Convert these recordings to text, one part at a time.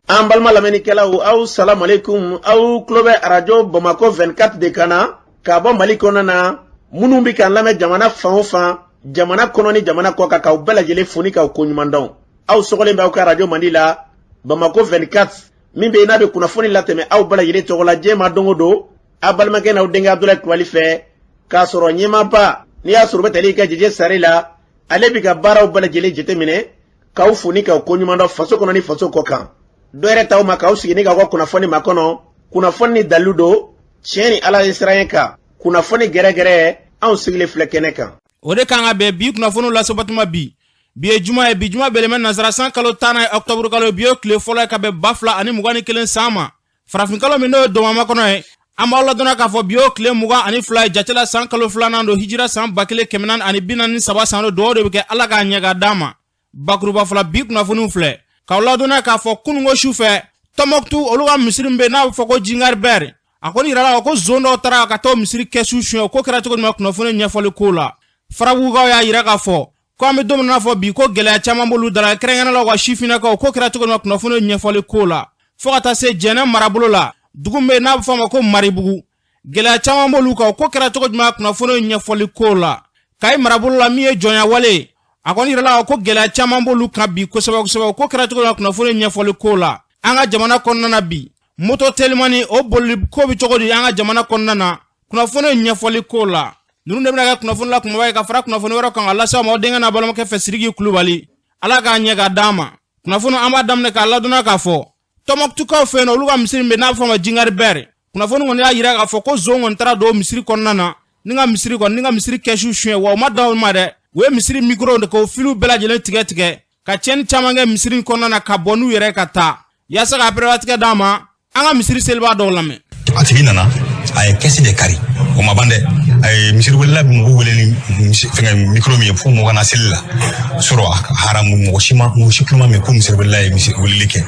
An balima lamɛnnikɛlaw, aw salamualeykum. Aw tulo bɛ arajo Bamakɔ 24 de kan na ka bɔ Mali kɔnɔna na. Minnu bɛ k'an lamɛn jamana fan o fan, jamana kɔnɔ ni jamana kɔ kan, k'aw bɛɛ lajɛlen fo ni k'aw koɲuman dɔn. Aw sɔgɔlen bɛ aw ka arajo mandi la, Bamakɔ 24, min bɛ yen n'a bɛ kunnafoni latɛmɛ aw bɛɛ lajɛlen tɔgɔ la diɲɛ ma don o don, aw balimakɛ n'aw denkɛ Abudulayi Kulubali fɛ, k'a sɔrɔ ɲɛmaaba n'i y'a sɔrɔ u bɛ tali kɛ Jeje Sare la, ale bɛ ka baaraw bɛɛ lajɛlen jateminɛ, k'aw fo ni k'aw koɲuman dɔn faso kɔnɔ ni faso kɔ kan. Dɔ yɛrɛ t'aw ma k'aw sigi ni k'aw ka kunnafoni makɔnɔ, kunnafoni ni dalilu don, tiɲɛ ni Ala ye siran kan, kunnafoni gɛrɛgɛrɛ, anw sigilen filɛ kɛnɛ kan. O de kan ka bɛn bi kunnafoniw lasebatuma bi. Bi ye juma ye, bi juma bɛlen bɛ nansara san kalo 10nan ye, ɔkutɔburu kalo. Bi ye tile fɔlɔ ye ka bɛn 2021 san ma, farafinkalo min n'o ye dɔmama kɔnɔ ye. An b'aw ladɔnna k'a fɔ bi y'o tile 22 ye jate la, san kalo filanan don, hijira san 1443 san don. Dugawu de bɛ kɛ, Ala k'a ɲɛ k'a d'an ma. Bakuruba fɔlɔ, bi kunnafoniw filɛ k'aw ladɔnna k'a fɔ kununko su fɛ, Tɔnbɔkutu, olu ka misiri min bɛ n'a bɛ fɔ ko Jingari Bɛri, a kɔni yirala ko zon dɔw taara ka taa misiri kɛsu suɲɛ. O ko kɛra cogo jumɛn? Kunnafoni ɲɛfɔli ko la, Farabugukaw y'a yira k'a fɔ ko an bɛ don min na fɔ bi, ko gɛlɛya caman b'olu da la, kɛrɛnkɛrɛnnenya la u ka sifinnakaw. Ko kɛra cogo jumɛn? Kunnafoni ɲɛfɔli ko la, fo ka taa se Jɛnɛ marabolo la, dugu min bɛ n'a bɛ fɔ a ma ko Maribugu, gɛlɛya caman b'olu kan. Ko kɛra cogo jumɛn? Kunnafoni ɲɛfɔli ko la, Kayi marabolo la, min ye jɔnya wale, a kɔni yirala ko gɛlɛya caman b'olu kan bi kosɛbɛ kosɛbɛ. Ko kɛra cogo jumɛn? Kunnafoni ɲɛfɔli ko la, an ka jamana kɔnɔna na bi, moto telimani o boli ko bɛ cogo di an ka jamana kɔnɔna na? Kunnafoni ɲɛfɔli ko la, ninnu de bɛna kɛ kunnafoni la kumaba ye ka fara kunnafoni wɛrɛ kan ka lase aw ma aw denkɛ n'a balimakɛ fɛ, Sidiki Kulubali. Ala k'a ɲɛ k'a d'an ma. Kunnafoni, an b'a daminɛ k'a ladɔnna k'a fɔ Tɔnbɔkutukaw fɛ yen, olu ka misiri min bɛ n'a bɛ fɔ a ma Jingari Bɛri, kunnafoni kɔni y'a yira k'a fɔ ko zon kɔni taara don misiri kɔnɔna na ni ka misiri kɔni ni ka misiri kɛsu suɲɛ. Wa u ma dan o ma dɛ, u ye misiri mikoro de k'o filiw bɛɛ lajɛlen tigɛ tigɛ ka tiɲɛni caman kɛ misiri kɔnɔna na ka bɔ n'u yɛrɛ ka taa. Yaasa ka perewatigɛ d'an ma, an ka misiri selibaa dɔw lamɛn. A tigi nana, a ye kɛsi de kari. O ma ban dɛ, a ye misiri welela bɛ mɔgɔw wele ni fɛngɛ mikoro min ye fo mɔgɔ na seli la sɔrɔ haramu. Mɔgɔ si ma, mɔgɔ si tulo ma mɛn ko misiri welela ye misiri weleli kɛ.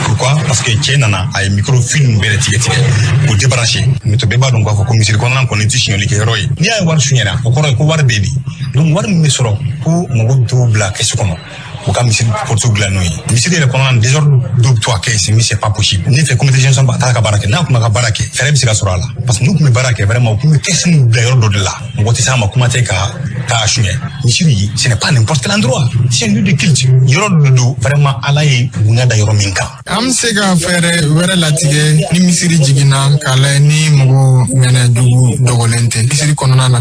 Pourquoi? Parce que cɛ nana, a ye mikoro fil ninnu bɛɛ de tigɛ tigɛ k'o débranché. Mais bɛɛ b'a dɔn k'a fɔ ko misiri kɔnɔna kɔni tɛ suɲɛli kɛ yɔrɔ ye. N'i y'a ye wari suɲɛna, o kɔrɔ ye ko wari bɛ yen de. Donc wari min bɛ sɔrɔ, ko mɔgɔw t'o bila kɛsu kɔnɔ, u ka misiri porte dilan n'o ye. Misiri yɛrɛ kɔnɔna, désordre dɔw bɛ to ka kɛ yen, mais c'est pas possible. Ne fɛ, comité gestion ba t'a ka baara kɛ. N'a tun b'a ka baara kɛ, fɛɛrɛ bɛ se ka sɔrɔ a la, parce que n'u tun bɛ baara kɛ vraiment, u tun bɛ kɛsu ninnu bila yɔrɔ dɔ de la, mɔgɔ tɛ s'a ma, kuma tɛ ka taa suɲɛ. Misiri, ce n'est pas n'importe quel endroit, c'est un lieu de culte. Yɔrɔ dɔ don vraiment, Ala ye bonya da yɔrɔ min kan. An bɛ se ka fɛɛrɛ wɛrɛ latigɛ ni misiri jiginna, k'a lajɛ ni mɔgɔ ŋɛnɛ jugu dogolen tɛ misiri kɔnɔna na.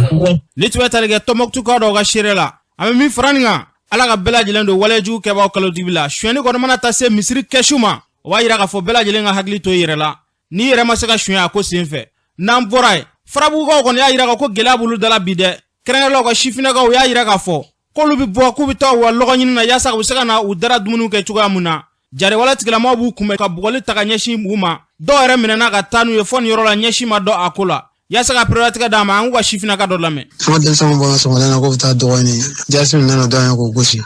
Ni tun bɛ tali kɛ Tɔnbɔkutukaw dɔw ka seere la, an bɛ min fara nin kan, Ala ka bɛɛ lajɛlen don walejugu kɛbaaw kalo dibi la. Suyɛnni kɔni mana taa se misiri kɛsu ma, o b'a yira k'a fɔ bɛɛ lajɛlen ka hakili to i yɛrɛ la, n'i yɛrɛ ma se ka suɲɛ a ko sen fɛ. N'an bɔra yen, Farabugukaw kɔni y'a yira k'a ko gɛlɛya b'olu da la bi dɛ. Kɛrɛnkɛrɛnlaw ka sifinnakaw y'a yira k'a fɔ k'olu bɛ bɔ k'u bɛ taa u ka lɔgɔ ɲini na yaasa u bɛ se ka na u dara dumuniw kɛ cogoya mun na. Jariwale tigilamaw b'u kunbɛn ka bugɔli ta ka ɲɛsin u ma. Dɔw yɛrɛ minɛna ka taa n'u ye fɔ nin yɔrɔ la, ɲɛsin ma dɔn a ko la. Yaasa ka perewatigɛ d'a ma, an k'u ka sifinnaka dɔ lamɛn. An ka denmisɛnw bɔra sɔgɔmada na k'u bɛ taa dɔgɔ ɲini, jasi min nana dɔn ye k'o gosi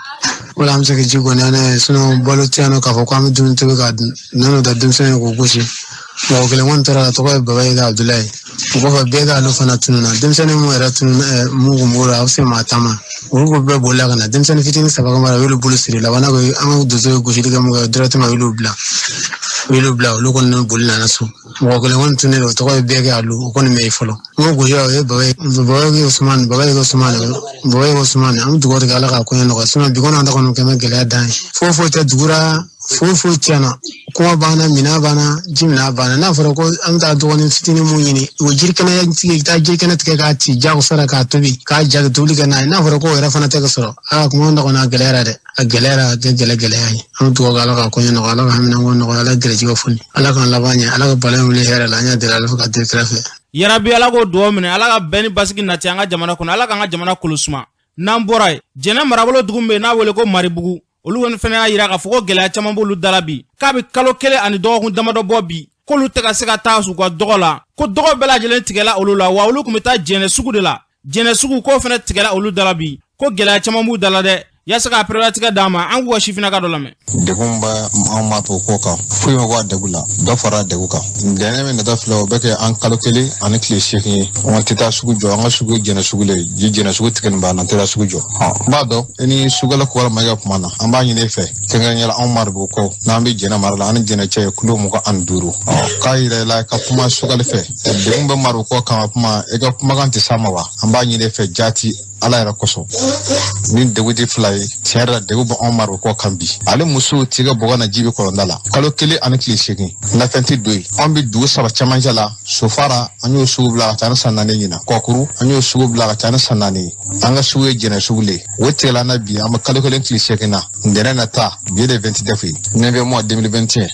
wala an bɛ se ka ji kɔni an ye, sinon balo tɛ yan nɔ k'a fɔ ko an bɛ dumuni tobi k'a dun. Nana da denmisɛnw ye k'o gosi. Mɔgɔ kelen kɔni tora a tɔgɔ ye Baba ye Abudulayi. O kɔfɛ, bɛɛ k'ale fana tununna. Denmisɛnnin mun yɛrɛ tununna, mun kun b'o la, a bɛ se maa 10 ma. Olu ko bɛɛ bolila ka na. Denmisɛnnin fitinin saba kama, u y'olu bolo siri. Laban ko an ka donso ye gosili kɛ mun kɛ directement, u y'olu bila, u y'olu bila. Olu kɔni boli nana so. Mɔgɔ kelen kɔni tunnen don, o tɔgɔ ye bɛɛ kɛ alu. O kɔni bɛ yen fɔlɔ. N ko gosi, o ye Baba ye, Baba ye Usumani, Baba ye Usumani, Baba ye Usumani. An bɛ dugawu de kɛ, Ala k'a koɲɛ nɔgɔya, sinon bi kɔni an ta kɔni kɛmɛ gɛlɛya dan ye. Foyi foyi tɛ dugu la, foyi foyi tiɲɛna, kɔngɔ banna, minɛn banna, ji minɛn banna. N'a fɔra ko an bɛ taa dɔgɔnin fitinin mun ɲini, o jiri kɛnɛ tigɛ, i taa jiri kɛnɛ tigɛ k'a ci jagosa la, k'a tobi, k'a ja, tobili kɛ n'a ye. N'a fɔra ko o yɛrɛ fana tɛ ka sɔrɔ, aa, kuma kɔni a gɛlɛyara dɛ, a gɛlɛyara, a kɛ gɛlɛ gɛlɛya ye. An bɛ dugawu kɛ, Ala ka koɲɛ nɔgɔya, Ala ka haminanko nɔgɔya, Ala gɛrɛjɛgɛ foni, Ala k'an laban ɲɛ, Ala ka bala in wuli hɛrɛ la. An y'a deli Ala fɛ ka deli kira fɛ. Yarabi, Ala k'o dugawu minɛ. Ala ka bɛn ni basigi nati an ka jamana kɔnɔ. Ala k'an ka jamana kolo suma. N'an bɔra yen, Jɛnɛ marabolo dugu min bɛ yen n'a wele ko Maribugu, olu kɔni fana y'a yira k'a fɔ ko gɛlɛya caman b'olu da la bi, k'a bɛ kalo kelen ani dɔgɔkun damadɔ bɔ bi, k'olu tɛ ka se ka taa u ka dɔgɔ la, ko dɔgɔ bɛɛ lajɛlen tigɛla olu la. Wa olu tun bɛ taa Jɛnɛ sugu de la, Jɛnɛ sugu k'o fana tigɛla olu da la bi, ko gɛlɛya caman b'u da la dɛ. Yaasa k'a pereperelatigɛ d'an ma, an k'u ka sifinnaka dɔ lamɛn. Degun bɛ an ma to ko kan, foyi ma bɔ a degun la, dɔ fara degun kan. Ntɛnɛn min nata filɛ, o bɛ kɛ an kalo 1 ani tile 8 ye. An tɛ taa sugu jɔ, an ka sugu ye jɛnɛ sugu le ye, jɛnɛ sugu tigɛ nin b'an na, an tɛ taa sugu jɔ. N b'a dɔn i ni Sogɛli Kokala Mayiga kuma na, an b'a ɲini e fɛ kɛrɛnkɛrɛnnenya la, anw Maribugu ko n'an bɛ jɛnɛ mara la, an ni jɛnɛ cɛ ye kilo 25. K'a yira i la ka kuma Sogɛli fɛ, degun bɛ Maribugu ko kan, kuma i ka kumakan tɛ s'a ma wa? An b'a ɲini e fɛ jaati Ala yɛrɛ kosɔn, ni degun tɛ fila ye, tiɲɛ yɛrɛ la degun bɛ anw Maribugu ko kan bi. Ale musow tigɛ bɔgɔ na ji bɛ kɔlɔnda la, kalo 1 ani tile 8, nafɛn tɛ don yen. Anw bɛ dugu 3 cɛmancɛ la, Sofara an y'o sugu bila ka taa ni san 4 ɲinan, Kɔkuru an y'o sugu bila ka taa ni san 4 ye. An ka sugu ye jɛnɛ sugu le, o tigɛla na bi, an bɛ kalo 1 tile 8 na, ntɛnɛn na ta bi le 29 ye, 9 mois 2021.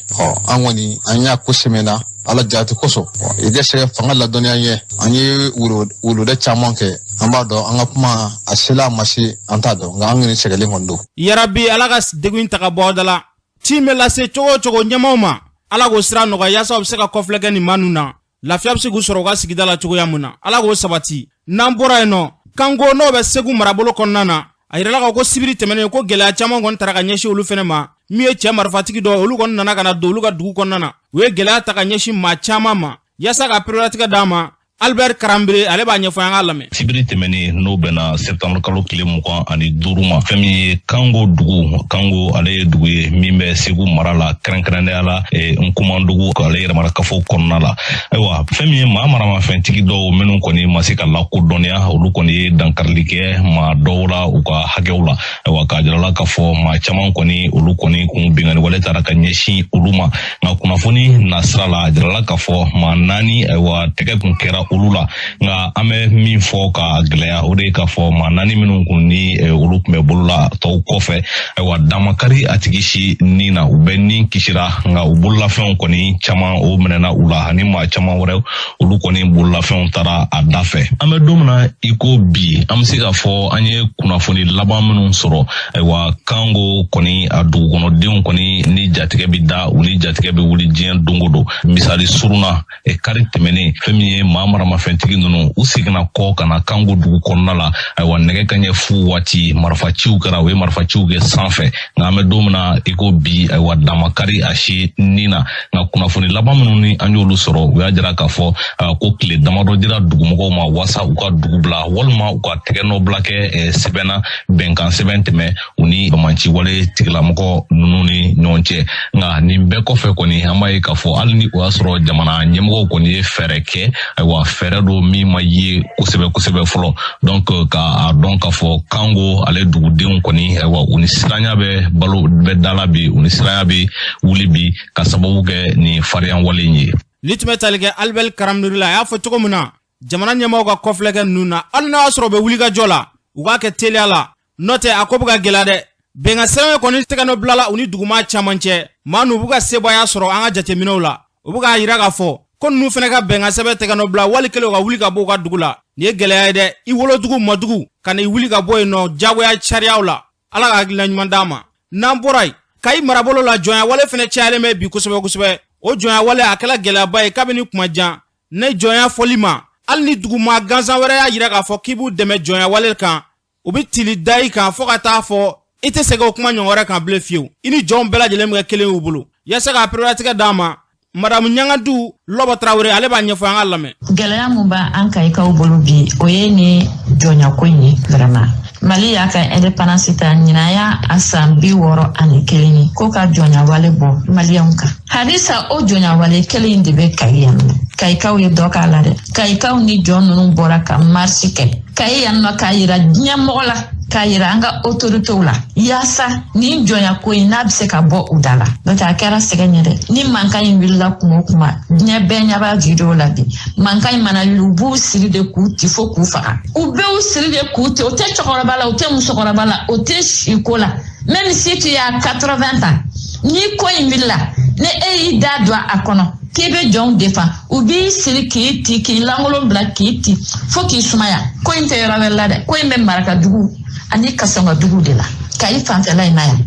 An kɔni an y'a ko sɛmɛna Ala jaati kosɔn, i ka se ka fanga ladɔnniya ye. An ye wuluda caman kɛ, an b'a dɔn an ka kuma a sela a ma se, an t'a dɔn, nka an kɔni sɛgɛlen kɔni don. Yarabi Ala ka degun ta ka bɔ aw da la. Ci bɛ lase cogo o cogo ɲɛmaaw ma, Ala k'o sira nɔgɔya yaasa u bɛ se ka kɔfilɛ kɛ nin maa ninnu na, lafiya bɛ se k'u sɔrɔ u ka sigida la cogoya mun na, Ala k'o sabati. N'an bɔra yen nɔ, Kanko n'o bɛ Segu marabolo kɔnɔna na, a yirala ka ko sibiri tɛmɛnen ko gɛlɛya caman kɔni tara ka ɲɛsin olu fɛnɛ ma. Min ye cɛ marifatigi dɔ, olu kɔni nana ka na don olu ka dugu kɔnɔna na, u ye gɛlɛya ta ka ɲɛsin maa caman ma. Yaasa ka pereperelatigɛ d'an ma, Albert Karambere ale b'a ɲɛfɔ, an k'a lamɛn. Sibiri tɛmɛnen n'o bɛnna septembre kalo tile 25 ma, fɛn min ye Kango dugu, Kango ale ye dugu ye min bɛ Segu mara la, kɛrɛnkɛrɛnnenya la Nkumandugu ale yɛrɛmarakafo kɔnɔna la. Ayiwa, fɛn min ye maa maramafɛntigi dɔw minnu kɔni ma se ka lakodɔnniya, olu kɔni ye dankarili kɛ maa dɔw la u ka hakɛw la. Ayiwa, k'a jira la k'a fɔ maa caman kɔni, olu kɔni kun binkanni wale taara ka ɲɛsin olu ma. Nka kunnafoni nasira la, a jirala k'a fɔ maa 4, ayiwa, tɛgɛ kun kɛra olu la. Nka an bɛ min fɔ ka gɛlɛya, o de ye k'a fɔ maa 4 minnu kun ni olu tun bɛ bolola tɔw kɔfɛ, ayiwa, damakari a tigi si ni na, u bɛ ni kisira. Nka u bololafɛnw kɔni caman o minɛna u la, ani maa caman wɛrɛ olu kɔni bololafɛnw taara a da fɛ. An bɛ don min na i ko bi, an bɛ se k'a fɔ an ye kunnafoni laban minnu sɔrɔ, ayiwa, Kango kɔni a dugukɔnɔdenw kɔni ni jatigɛ bɛ da, u ni jatigɛ bɛ wuli diɲɛ don o don. Misali surunna, kari tɛmɛnen, fɛn min ye maa maramafɛntigi ninnu, u seginna kɔ ka na Kango dugu kɔnɔna la. Ayiwa, nɛgɛ kanɲɛ fu waati, marifaciw kɛra, u ye marifaciw kɛ sanfɛ. Nka an bɛ don min na i ko bi, ayiwa, damakari a si ni na. Nka kunnafoni laban minnu ni an y'olu sɔrɔ, u y'a jira k'a fɔ ko tile damadɔ dira dugumɔgɔw ma waasa u ka dugu bila walima u ka tɛgɛnɔbila kɛ sɛbɛn na, bɛnkan sɛbɛn tɛmɛ u ni banbaanci wale tigilamɔgɔ ninnu ni ɲɔgɔn cɛ. Nka nin bɛɛ kɔfɛ kɔni, an b'a ye k'a fɔ hali ni o y'a sɔrɔ jamana ɲɛmɔgɔw kɔni ye fɛɛrɛ kɛ, ayiwa, fɛɛrɛ dɔ min ma ye kosɛbɛ kosɛbɛ fɔlɔ. Donc k'a dɔn k'a fɔ Kango ale dugudenw kɔni, ayiwa, u ni siranya bɛ balo bɛ da la bi, u ni siranya bɛ wuli bi ka sababu kɛ nin farinya wale in ye. Ni tun bɛ tali kɛ Albert Karambiri la, a y'a fɔ cogo min na, jamana ɲɛmaaw ka kɔfilɛ kɛ ninnu na, hali n'a y'a sɔrɔ u bɛ wuli ka jɔ la, u k'a kɛ teliya la, n'o tɛ a ko bɛ ka gɛlɛya dɛ. Bɛnkan sɛbɛn kɔni tɛgɛnɔ bilala u ni dugumaa caman cɛ, maa n'u b'u ka sebaaya sɔrɔ an ka jateminɛw la. U bɛ k'a yira k'a fɔ ko ninnu fana ka bɛnkan sɛbɛn tɛgɛnɔ bila wali kelen u ka wuli ka bɔ u ka dugu la. Nin ye gɛlɛya ye dɛ, i wolodugu madugu ka n'i wuli ka bɔ yen nɔ jagoya sariyaw la. Ala ka hakilina ɲuman d'an ma. N'an bɔra yen, Kayi marabolo la, jɔnya wale fana cayalen bɛ bi kosɛbɛ kosɛbɛ. O jɔnya wale a kɛla gɛlɛyaba ye kabini kuma jan. Ne jɔnya fɔli ma, hali ni dugumaa gansan wɛrɛ y'a yira k'a fɔ k'i b'u dɛmɛ jɔnya wale kan, u bɛ tili da i kan fo ka taa fɔ i tɛ segin o kuma ɲɔgɔn wɛrɛ kan bilen fiyewu. I ni jɔnw bɛɛ lajɛlen bɛ kɛ kelen y'u bolo. Yaasa k'a pereperelatigɛ d'an ma, madamu Ɲangadu Lɔbɔ Tarawele ale b'a ɲɛfɔ, an k'a lamɛn. Gɛlɛya mun b'an Kayikaw bolo bi, o ye ni jɔnyako in ye. Vraiment, Mali y'a ka indépendance ta, ɲinan y'a a san 61 ye, ko ka jɔnyawale bɔ maliyɛnw kan. Halisa o jɔnyawale kelen in de bɛ Kayi yan nɔ. Kayikaw ye dɔ k'a la dɛ. Kayikaw ni jɔn ninnu bɔra ka marche kɛ Kayi yan nɔ k'a yira diɲɛ mɔgɔ la, k'a yira an ka autoritéw la, yaasa nin jɔnya ko in n'a bɛ se ka bɔ u da la. N'o tɛ a kɛra sɛgɛn ye dɛ. Ni mankan in wulila kuma o kuma, diɲɛ bɛɛ ɲɛ b'a video la bi. Mankan in mana wuli, u b'u siri de k'u ci fo k'u faga. U b'u siri de k'u ci, o tɛ cɛkɔrɔba la, o tɛ musokɔrɔba la, o tɛ siko la. Même si tu as 80 ans, ni ko in wulila, ni e y'i da don a kɔnɔ k'i bɛ jɔnw defan, u b'i siri k'i ti, k'i lankolon bila k'i ti fo k'i sumaya. Ko in tɛ yɔrɔ wɛrɛ la dɛ, ko in bɛ Marakadugu ani Kasɔngadugu de la, Kayi fanfɛla in na yan.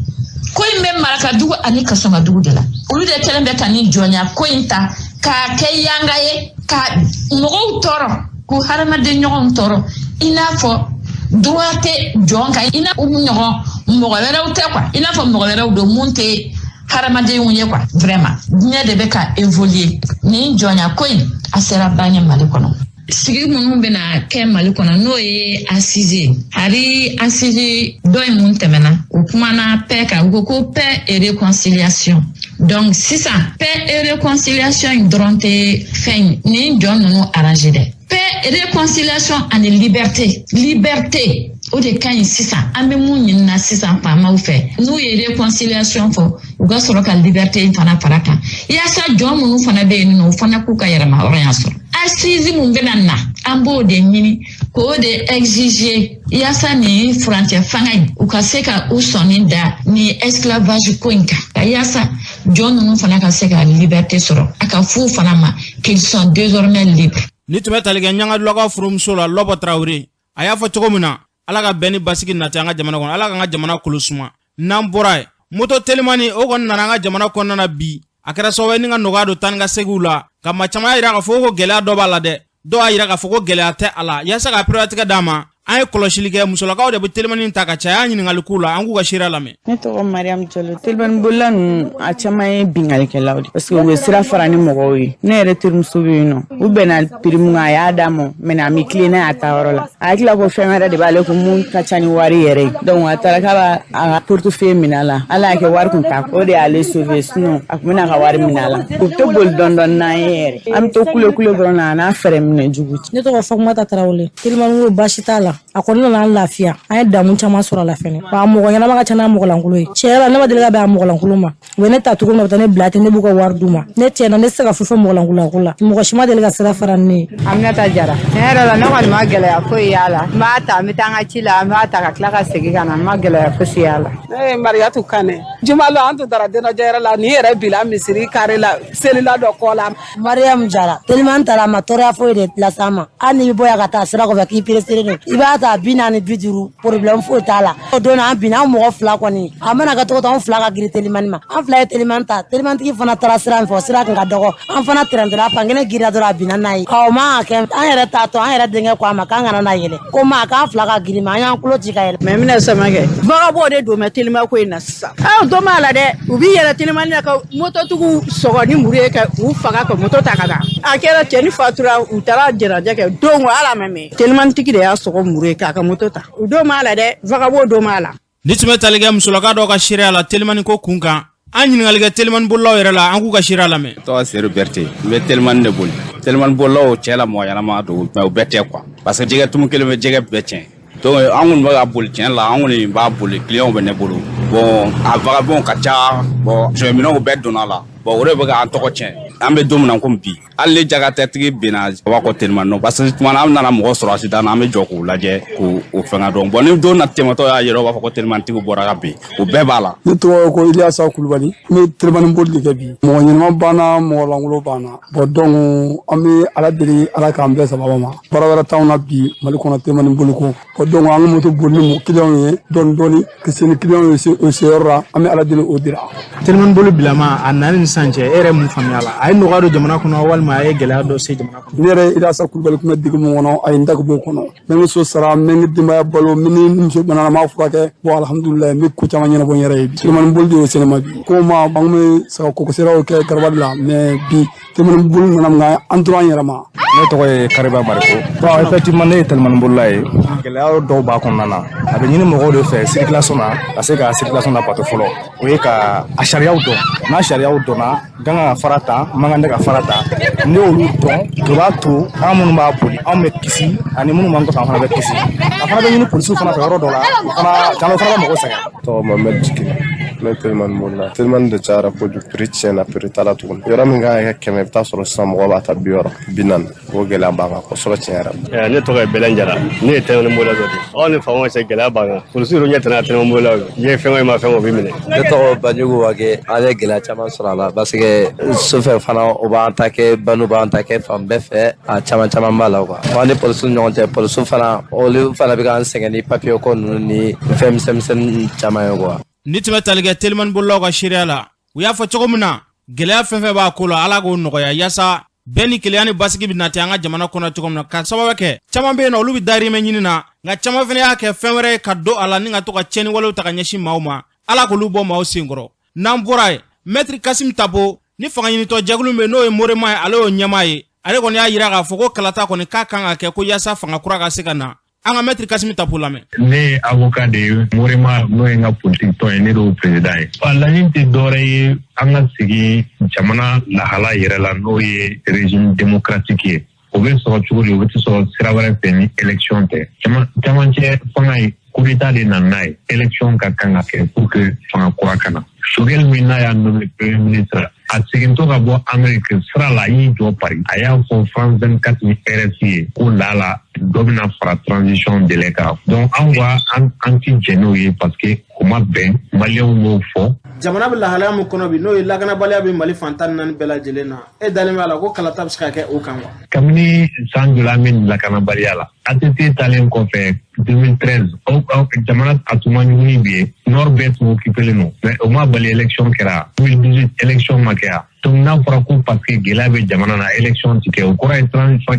Ko in bɛ Marakadugu ani Kasɔngadugu de la. Olu de kɛlen bɛ ka nin jɔnya ko in ta k'a kɛ yanga ye ka mɔgɔw tɔɔrɔ, k'u hadamaden ɲɔgɔnw tɔɔrɔ, i n'a fɔ Droit tɛ jɔn kan i n'a u ɲɔgɔn mɔgɔ wɛrɛw tɛ quoi, i n'a fɔ mɔgɔ wɛrɛw don mun tɛ hadamadenw ye quoi. Vraiment, diɲɛ de bɛ ka évoluer. Nin jɔnya ko in, a sera ban ye Mali kɔnɔ. Sigi minnu bɛna kɛ Mali kɔnɔ, n'o ye assise, hari assise dɔ in mun tɛmɛna, o kumana paix kan. U ko ko paix et réconciliation. Donc sisan, paix et réconciliation in dɔrɔn tɛ fɛn nin jɔn ninnu arranger dɛ. Paix, réconciliation ani liberté, liberté, o de ka ɲi sisan. An bɛ mun ɲinina sisan faamaw fɛ, n'u ye réconciliation fɔ, u ka sɔrɔ ka liberté in fana fara kan, yaasa jɔn minnu fana bɛ yen nɔ, o fana k'u ka yɛrɛma hɔrɔnya sɔrɔ. Assise mun bɛna na, an b'o de ɲini k'o de exiger, yaasa nin furancɛ fanga in, u ka se ka u sɔnni da ni esclavage ko in kan, yaasa jɔn ninnu fana ka se ka liberté sɔrɔ, a ka f'u fana ma qu'ils sont désormais libres. Ni tun bɛ tali kɛ Ɲangadulakaw furumuso la, Lɔbɔ Tarawele, a y'a fɔ cogo min na, Ala ka bɛn ni basigi nati an ka jamana kɔnɔ, Ala k'an ka jamana kolo suma. N'an bɔra yen, moto telimani, o kɔni nana an ka jamana kɔnɔna na bi. A kɛra sababu ye ni ka nɔgɔya don taa ni ka seginw la, ka maa caman y'a yira k'a fɔ ko gɛlɛya dɔ b'a la dɛ, dɔw y'a yira k'a fɔ ko gɛlɛya tɛ a la. Yaasa ka pereperelatigɛ d'a ma, an ye kɔlɔsili kɛ, musolakaw de bɛ telimani ta ka caya. An ɲininkali k'u la, an k'u ka seereya lamɛn. Ne tɔgɔ Mariam Jalo. Telimani bolila ninnu, a caman ye bingalikɛlaw de, parce que u bɛ sira fara ni mɔgɔw ye. Ne yɛrɛ terimuso bɛ yen nɔ, u bɛnna prix mun kan, a y'a d'a ma, mais a mi tilen n'a ye a taayɔrɔ la, a hakili la ko fɛn wɛrɛ de b'ale kun mun ka ca ni wari yɛrɛ ye. Donc a taara k'a b'a a ka portefeuille minɛ a la, Ala y'a kɛ wari kun t'a, o de y'ale sauver, sinon a kun bɛna ka wari minɛ a la. U bɛ to boli dɔɔni dɔɔni n'an ye yɛrɛ, an bɛ to kule kule dɔrɔn na, a n'a fɛɛrɛ minɛ jugu. Ne tɔgɔ Fatumata Tarawele. Telimani ko, baasi t'a la, a kɔni nana an lafiya, an ye damu caman sɔrɔ a la fɛnɛ. Wa a mɔgɔ ɲɛnama ka ca n'a mɔgɔlankolon ye. Tiɲɛ yɛrɛ la, ne ma deli ka bɛn a mɔgɔlankolon ma. U bɛ ne ta cogo min na, u bɛ taa ne bila ten, ne b'u ka wari d'u ma. Ne tiɲɛ na, ne tɛ se ka foyi fɔ mɔgɔlankolon ko la. Mɔgɔ si ma deli ka sira fara ni ne ye. Aminata Jara. Tiɲɛ yɛrɛ la, ne kɔni ma gɛlɛya foyi y'a la. N b'a ta, n bɛ taa n ka ci la, n b'a ta ka tila ka segin ka na, n ma gɛlɛya fosi y'a la. Ne ye Mariyatu Kanɛ. Jumalo, an tun taara denajɛyɔrɔ la, nin yɛrɛ bila misiri kare la, selila dɔ kɔ la. Mariam Jara. Teliman taara, a ma tɔɔrɔya foyi de las'an ma. Hali n'i bɛ bɔ yan ka taa sira kɔfɛ k'i pereselen don, i b'a ta 40, 50, problème foyi t'a la. O don an binna, an mɔgɔ fila kɔni, a mana kɛ cogo o cogo, an fila ka girin telimani ma. An fila ye telimani ta, telimantigi fana taara sira min fɛ, o sira kun ka dɔgɔ, an fana tɛrɛntɛra, fankelen girira dɔrɔn, a binna n'a ye. Ɔ, o man ka kɛ. An yɛrɛ t'a tɔ, an yɛrɛ denkɛ ko a ma k'an kana na yɛlɛ, ko ma k'an fila ka girin ma, an y'an tulo ci ka yɛlɛ. Mɛ n bɛna sama kɛ vagabond de don mɛ telima ko in na sisan. Aw dɔ b'a la dɛ, u b'i yɛlɛ telimani na ka mototigiw sɔgɔ ni muru ye ka u faga ka moto ta ka taa. A kɛra cɛ ni fatura, u taara jɛnajɛ kɛ don o ala ma mɛn, telimanitigi de y'a sɔgɔ muru ye k'a ka moto ta. U don b'a la dɛ, vagabond don b'a la. Ni tun bɛ tali kɛ musolaka dɔw ka seereya la telimani ko kun kan, an ɲininkali kɛ telimani bolilaw yɛrɛ la, an k'u ka seereya lamɛn. Tɔgɔ Seru Berete. N bɛ telimani de boli. Telimani bolilaw cɛ la, mɔgɔ ɲɛnama don, mais u bɛɛ tɛ quoi, parce que jɛgɛ tumu kelen bɛ jɛgɛ bɛɛ tiɲɛ. Donc an kɔni bɛ ka boli tiɲɛ la, an kɔni b'a boli, clients bɛ ne bolo. Bon, a vagabond ka ca. Bon, minɛnw bɛɛ donna la. Bon, o de bɛ k'an tɔgɔ tiɲɛ. An bɛ don min na komi bi, hali ni jakatɛtigi binna, a b'a kɔ telimani nɔ, parce que tuma an nana mɔgɔ sɔrɔ accident na, an bɛ jɔ k'u lajɛ k'u o fɛngɛ dɔn. Bon, ni don na tɛmɛtɔ y'a yɛrɛ, u b'a fɔ ko telimanitigiw bɔra ka bin, o bɛɛ b'a la. Ne tɔgɔ ko Iliyasa Kulubali. N bɛ telimani boli de kɛ bi. Mɔgɔ ɲɛnama banna, mɔgɔ lankolon banna. Bon, donc an bɛ Ala deli, Ala k'an bɛɛ sababa ma. Baara wɛrɛ t'anw na bi Mali kɔnɔ telimani boli ko. Bon, donc an ka moto boli ni clients ye dɔɔni dɔɔni ka se ni clients ye o seyɔrɔ la, an bɛ Ala deli o de la. Telimani boli bilama a nani ni sisan cɛ, e yɛrɛ mun faamuya la? A ye nɔgɔya don jamana kɔnɔ walima a ye gɛlɛya dɔ se jamana kɔnɔ? Ne yɛrɛ Iliyasa Kulubali tun bɛ degun min kɔnɔ, a ye n ta ka bɔ o kɔnɔ. N bɛ n ka so sara, n bɛ n ka denbaya balo, n bɛ ni muso banana, n b'a furakɛ. Bon, alhamdulilayi, n bɛ ko caman ɲɛnabɔ n yɛrɛ ye bi. Telimani boli de y'o se ne ma bi. Ko ma, an bɛ saga kokosiraw kɛ garabali la, mais bi telimani boli nana nka an tora an yɛrɛ ma. Ne tɔgɔ ye Kariba Mariko. Bon, effectivement, ne ye telimani bolila ye. Gɛlɛya dɔw b'a kɔnɔna na. A bɛ ɲini mɔgɔw de fɛ circulation na, ka se ka circulation labato fɔlɔ, o ye ka a sariyaw dɔn. N'a sariyaw dɔnna, gan ka fara ta, man kan tɛ ka fara ta, n'i y'olu dɔn, o b'a to an minnu b'a boli, anw bɛ kisi, ani minnu b'an kɔfɛ, an fana bɛ kisi. A fana bɛ ɲini polisiw fana fɛ yɔrɔ dɔ la, u fana janto fana bɛ mɔgɔw sɛgɛn. Tɔgɔ Mohamed Jikine. Ne ye telimani bolila. Telimani de cayara kojugu, prix tiɲɛna, prix t'a la tuguni. Yɔrɔ min kan ka kɛ 100, i bɛ taa sɔrɔ sisan mɔgɔ b'a ta 60, 40. O gɛlɛya b'an kan kosɛbɛ tiɲɛ yɛrɛ la. Ne tɔgɔ ye Bɛlɛn Jara. Ne ye telimani bolila dɔ de ye. Aw ni faamaw cɛ, gɛlɛya b'an kan. Polisiw ɲɛ tɛna telimani bolilaw ye, i ye fɛn o i ma fɛn o, b'i minɛ. Ne tɔgɔ Banjugu Wage. An ye gɛlɛya caman sɔrɔ a la, parce que sufɛ fana, o b'an ta kɛ banu, b'an ta kɛ fan bɛɛ fɛ, a caman caman b'a la quoi. An ni polisiw ni ɲɔgɔn cɛ, polisiw fana, olu fana bɛ k'an sɛgɛn ni papiye ko ninnu ni fɛn misɛnmisɛnnin caman ye quoi. Ni tun bɛ tali kɛ telimani bolilaw ka seereya la, u y'a fɔ cogo min na, gɛlɛya fɛn fɛn b'a ko la, Ala k'o nɔgɔya yaasa Bɛn ni kelenya ni basigi bɛ nati an ka jamana kɔnɔ cogo min na, ka sababu kɛ caman bɛ yen nɔ, olu bɛ dahirimɛ ɲini na, nka caman fana y'a kɛ fɛn wɛrɛ ye ka don a la ni ka to ka tiɲɛni walew ta ka ɲɛsin maaw ma. Ala k'olu bɔ maaw senkɔrɔ. N'an bɔra yen, Mɛtiri Kasim Tapo ni fanga ɲinitɔ jɛkulu min bɛ n'o ye Morema ye, ale y'o ɲɛmaa ye. Ale kɔni y'a yira k'a fɔ ko kalata kɔni k'a kan ka kɛ ko yaasa fanga kura ka se ka na. An ka Mɛtiri Kasimi Tapo lamɛn. Ne ye avocat de ye, Morema, n'o ye n ka politiki tɔn ye, ne de y'o président ye. A laɲini tɛ dɔwɛrɛ ye, an ka segin jamana lahala yɛrɛ la, n'o ye régime démocratique ye. O bɛ sɔrɔ cogo di? O bɛ sɔrɔ sira wɛrɛ fɛ ni élection tɛ. Camancɛ fanga ye, coup d'état de nana n'a ye. Élection ka kan ka kɛ pour que fanga kura ka na. Choguel min n'a y'a nommé premier ministre, a segintɔ ka bɔ Amérique sira la, a y'i jɔ Paris, a y'a fɔ France 24 ni RFI ye ko lala dɔ bɛna fara transition délai kan. Donc an ko an ti jɛn n'o ye parce que o ma bɛn, maliyɛnw b'o fɔ. Jamana bɛ lahalaya min kɔnɔ bi, n'o ye lakanabaliya bɛ Mali fan 14 bɛɛ lajɛlen na, e dalen b'a la ko kalata bɛ se ka kɛ o kan wa? Kabini san joli an bɛ nin lakanabaliya la? ATT talen kɔfɛ 2013, jamana a tun man jugu ni bi ye, nord bɛɛ tun occupélen don, mais o ma bali élection kɛra. 2018 élection ma kɛ. Donc n'a fɔra ko parce que gɛlɛya bɛ jamana na, élection ti kɛ, o kɔrɔ ye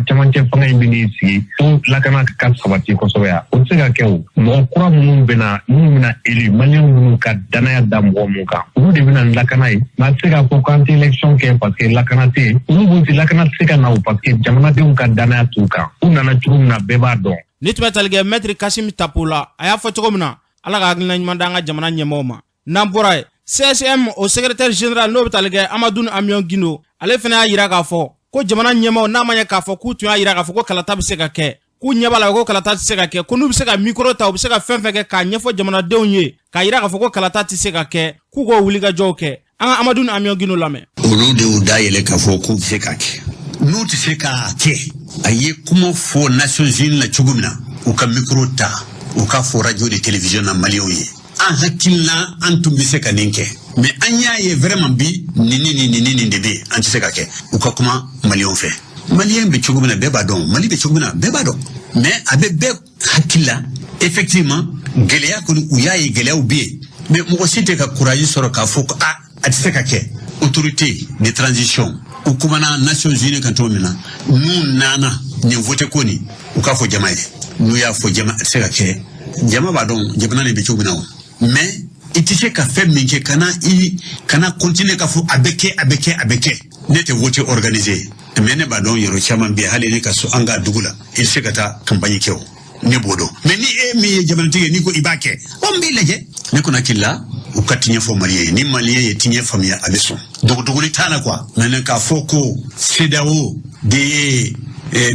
camancɛ fanga in bɛn'i sigi fo lakana ka sabati kosɛbɛ ya? O tɛ se ka kɛ. O mɔgɔ kura minnu bɛna, minnu bɛna élu, maliyɛnw minnu ka danaya da mɔgɔ mun kan, olu de bɛna lakana ye. Mais a tɛ se k'a fɔ k'an tɛ élection kɛ parce que lakana tɛ yen. Olu b'o lakana tɛ se ka na o parce que jamanadenw ka danaya t'u kan. U nana cogo min na, bɛɛ b'a dɔn. Ni tun bɛ tali kɛ Mɛtiri Kasimi Tapo la, a y'a fɔ cogo min na, Ala ka hakilina ɲuman d'an ka jamana ɲɛmaaw ma. N'an bɔra yen, CSM o secrétaire général, n'o bɛ tali kɛ Amadou Amion Guindo, ale fana y'a yira k'a fɔ ko jamana ɲɛmaaw, n'a ma ɲɛ k'a fɔ k'u tun y'a yira k'a fɔ ko kalata bɛ se ka kɛ, k'u ɲɛ b'a la ko kalata tɛ se ka kɛ, ko n'u bɛ se ka micro ta, u bɛ se ka fɛn fɛn kɛ k'a ɲɛfɔ jamanadenw ye k'a yira k'a fɔ ko kalata tɛ se ka kɛ, k'u k'o wulikajɔw kɛ. An ka Amadou Amion Guindo lamɛn. Olu de y'u da yɛlɛ k'a fɔ k'u bɛ se k'a kɛ. N'u tɛ se k'a kɛ, a ye kuma fɔ Nations Unies la cogo min na, u ka micro ta, u k'a fɔ radio de télévision na maliyɛnw ye: an hakilina, an tun bɛ se ka nin kɛ, mais an y'a ye vraiment bi nin ni nin nin nin de bɛ yen, an tɛ se ka kɛ. U ka kuma maliyɛnw fɛ. Maliyɛn bɛ cogo min na, bɛɛ b'a dɔn. Mali bɛ cogo min na, bɛɛ b'a dɔn. Mais a bɛ bɛɛ hakili la, effectivement, gɛlɛya kɔni, u y'a ye gɛlɛyaw bɛ yen, mais mɔgɔ si tɛ ka courage sɔrɔ k'a fɔ ko a a tɛ se ka kɛ. Autorité de transition, u kumana Nations Unies kan cogo min na, n'u nana nin vote ko nin, u k'a fɔ jama ye. N'u y'a fɔ jama, a tɛ se ka kɛ, jama b'a dɔn jamana nin bɛ cogo min na o. Mais i tɛ se ka fɛn min kɛ, kana i kana continuer k'a fɔ a bɛ kɛ, a bɛ kɛ, a bɛ kɛ. Ne tɛ vote organiser, mais ne b'a dɔn yɔrɔ caman bɛ yen, hali ne ka so, an ka dugu la, i tɛ se ka taa campagne kɛ o, ne b'o dɔn. Mais ni e min ye jamanatigi ye, n'i ko i b'a kɛ, o n b'i lajɛ. Ne kɔni hakili la, u ka tiɲɛ fɔ maliyɛn ye. Ni maliyɛn ye tiɲɛ faamuya, a bɛ sɔn, dogodogoli t'a la quoi. Maintenant, k'a fɔ ko CEDEAO de ye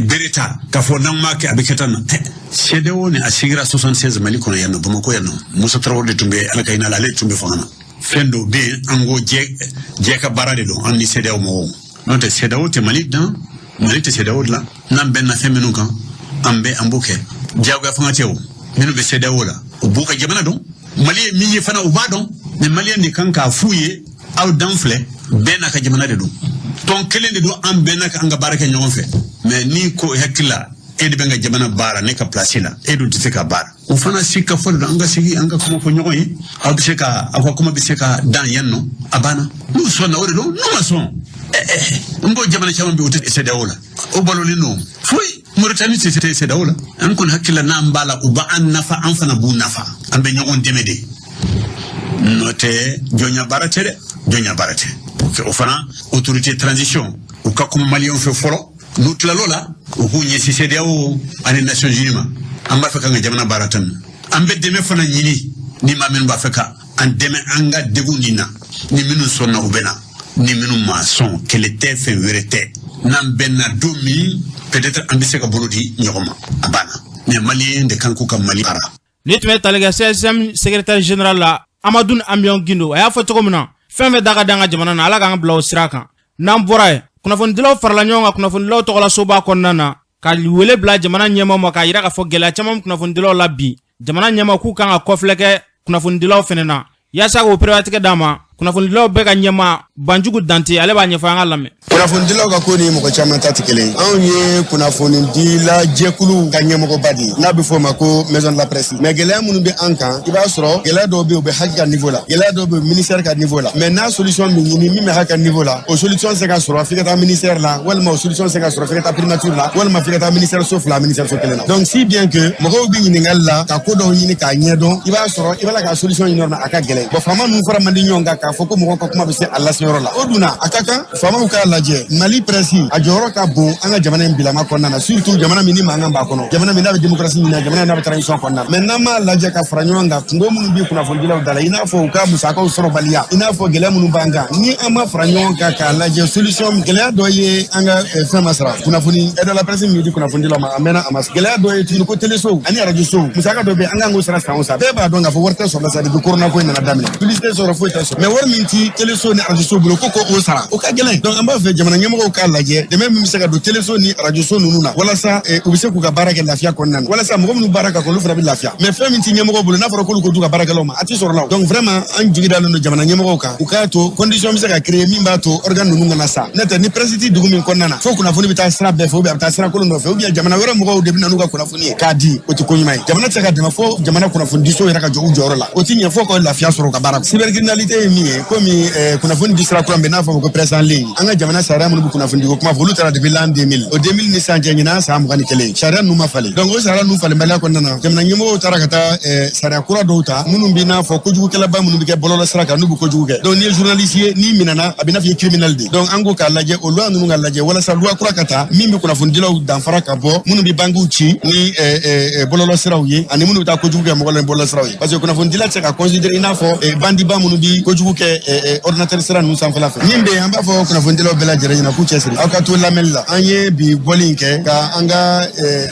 bere ta k'a fɔ n'an m'a kɛ, a bɛ kɛ tan na, CEDEAO ni a sigira 76 Mali kɔnɔ yan nɔ, Bamakɔ yan nɔ, Musa Tarawele de tun bɛ, Ala ka hinɛ la, ale tun bɛ fanga na. Fɛn dɔw bɛ yen, an ko jɛ ka baara de don an ni CEDEAO mɔgɔw. N'o tɛ, CEDEAO tɛ Mali dilan, Mali tɛ CEDEAO dilan. N'an bɛnna fɛn minnu kan, an bɛ an b'o kɛ. Diyagoya fanga tɛ o. Minnu bɛ CEDEAO la, u b'u ka jamana dɔn. Mali ye min ye fana, u b'a dɔn. Mais maliyɛn de kan k'a f'u ye: aw dan filɛ, bɛɛ n'a ka jamana de don, tɔn kelen de don, an bɛɛ n'a ka an ka baara kɛ ɲɔgɔn fɛ. Mais ni ko hakili la e de bɛ n ka jamana baara ne ka place la, e dun tɛ se ka baara, o fana si ka fɔ de don. An ka sigi, an ka kuma fɔ ɲɔgɔn ye. Aw bɛ se ka aw ka kuma bɛ se ka dan yan nɔ, a banna. N'u sɔnna, o de don. N'u ma sɔn, n ko jamana caman bɛ yen, o tɛ CEDEAO la, o balolen don foyi. Mauritanie tɛ CEDEAO la. An kɔni hakili la, n'an b'a la, u b'an nafa, an fana b'u nafa, an bɛ ɲɔgɔn dɛmɛ de. N'o tɛ, jɔnya baara tɛ dɛ, jɔnya baara tɛ. O fana, autorité transition, u ka kuma maliyɛnw fɛ fɔlɔ. N'u tilal'o la, u k'u ɲɛsin CEDEAO ani Nations Unies ma: an b'a fɛ k'an ka jamana baara tan. An bɛ dɛmɛ fana ɲini ni maa minnu b'a fɛ ka an dɛmɛ an ka degun nin na. Ni minnu sɔnna, u bɛ na. Ni minnu ma sɔn, kɛlɛ tɛ, fɛn wɛrɛ tɛ. N'an bɛnna don min, peut-être an bɛ se ka bolo di ɲɔgɔn ma, a banna. Mais maliyɛn de kan k'u ka Mali baara. Ni tun bɛ tali kɛ CSM secrétaire général la, Amadou Amion Guindo, a y'a fɔ cogo min na, fɛn fɛn da ka di an ka jamana na, Ala k'an bila o sira kan. N'an bɔra yen, kunnafonidilaw farala ɲɔgɔn kan kunnafonidilaw tɔgɔla soba kɔnɔna na ka wele bila jamana ɲɛmaw ma, k'a yira k'a fɔ gɛlɛya caman kunnafonidilaw la bi. Jamana ɲɛmaw k'u kan ka kɔfilɛ kɛ kunnafonidilaw fɛnɛ na yaasa k'o perewatigɛ d'a ma. Kunnafonidilaw bɛɛ ka ɲɛmaa Banjugu Dante, ale b'a ɲɛfɔ, an ka lamɛn. Kunnafonidilaw ka ko ni mɔgɔ caman ta tɛ kelen ye. Anw ye kunnafonidila jɛkulu ka ɲɛmɔgɔba de ye, n'a bɛ fɔ o ma ko maison de la presse. Mais gɛlɛya minnu bɛ an kan, i b'a sɔrɔ gɛlɛya dɔw bɛ yen, u bɛ HAC ka niveau la, gɛlɛya dɔw bɛ yen, ministère ka niveau la. Mais n'a solution bɛ ɲini, min bɛ HAC ka niveau la, o solution tɛ se ka sɔrɔ f'i ka taa ministère la, walima o solution tɛ se ka sɔrɔ f'i ka taa primature la, walima f'i ka taa ministère so fila, ministère so kelen na. Donc si bien que mɔgɔw bɛ ɲininkali la ka ko dɔw ɲini k'a ɲɛdɔn, i b'a sɔrɔ i b'a la ka solution ɲini yɔrɔ min, a ka gɛlɛn. Bon, faama ninnu fara man di ɲɔgɔn kan k'a fɔ ko mɔgɔw ka kuma bɛ se a laseyɔrɔ la. O dun na, a ka kan faamaw k'a lajɛ. Mali presse, a jɔyɔrɔ ka bon an ka jamana in bilama kɔnɔna na, surtout jamana min ni mankan b'a kɔnɔ, jamana min n'a bɛ démocratie ɲini, jamana n'a bɛ transition kɔnɔna na. Mais n'an m'a lajɛ ka fara ɲɔgɔn kan, kungo minnu bɛ kunnafonidilaw da la, i n'a fɔ u ka musakaw sɔrɔbaliya, i n'a fɔ gɛlɛya minnu b'an kan, ni an ma fara ɲɔgɔn kan k'a lajɛ solution. Gɛlɛya dɔ ye, an ka fɛn ma sara, kunnafoni aide à la presse min di kunnafonidilaw ma, a mɛnna, a ma. Gɛlɛya dɔ ye tuguni ko telesow ani arajosow, musaka dɔ bɛ yen, an kan k'o sara san o san. Bɛɛ b'a dɔn k'a fɔ wari tɛ sɔrɔ la sa depuis corona ko in nana daminɛ, publicité sɔrɔ foyi tɛ sɔrɔ. Mais wari min ti teleso ni arajoso bolo ko o sara, o ka gɛlɛn. Donc an b'a fɛ jamana ɲɛmɔgɔw k'a lajɛ, dɛmɛ min bɛ se ka don teleso ni arajoso ninnu na, walasa u bɛ se k'u ka baara kɛ lafiya kɔnɔna na, walasa mɔgɔ minnu baara ka kɛ, olu fana bɛ lafiya. Mais fɛn min ti ɲɛmɔgɔw bolo, n'a fɔra k'olu k'o d'u ka baarakɛlaw ma, a ti sɔrɔ la. Donc vraiment, an jigi dalen don jamana ɲɛmɔgɔw kan, u k'a to condition bɛ se ka créer min b'a to organe ninnu kana sa. N'o tɛ, ni presse ti dugu min kɔnɔna na, fo kunnafoni bɛ taa sira bɛɛ fɛ, ou bien a bɛ taa sira kolon dɔ fɛ, ou bien jamana wɛrɛ mɔgɔw de bɛ na n'u ka kunnafoni ye k'a di, o tɛ ko ɲuman ye. Jamana tɛ se ka dɛmɛ fo jamana kunnafonidiso yɛrɛ ka jɔ u jɔyɔrɔ la. O ti ɲɛ fo ka lafiya sɔrɔ u ka baara. Cybercriminalité ye min ye, komi kunnafoni di sira kura min bɛ, n'a fɔ ma ko presse en ligne, an ka jamana sariya minnu bɛ kunnafoni di ko kuma fɔ, olu taara depuis l'an 2000. O 2000 ni sisan cɛ, ɲinan san 21, sariya ninnu ma falen. Donc o sariya ninnu falenbaliya kɔnɔna na, jamana ɲɛmɔgɔw taara ka taa sariya kura dɔw ta, minnu bɛ n'a fɔ kojugukɛlaba minnu bɛ kɛ bɔlɔlɔ sira kan, n'u bɛ kojugu kɛ. Donc n'i ye journaliste ye, n'i minɛna, a bɛ n'a fɔ i ye criminel de. Donc an ko k'a lajɛ, o loi ninnu ka lajɛ, walasa loi kura ka ta min bɛ kunnafonidilaw danfara ka bɔ minnu bɛ bankiw ci ni bɔlɔlɔ siraw ye, ani minnu bɛ taa kojugu kɛ mɔgɔ la ni bɔlɔlɔ siraw ye, parce que kunnafonidila tɛ se ka considérer i n'a fɔ bandiba minnu bɛ kojugu kɛ ordinateur sira ninnu sanfɛla fɛ. Min bɛ yen, an b'a fɔ kunnafonidilaw bɛɛ lajɛlen ɲɛna k'u cɛsiri, aw ka to lamɛnli la. An ye bi bɔli in kɛ ka an ka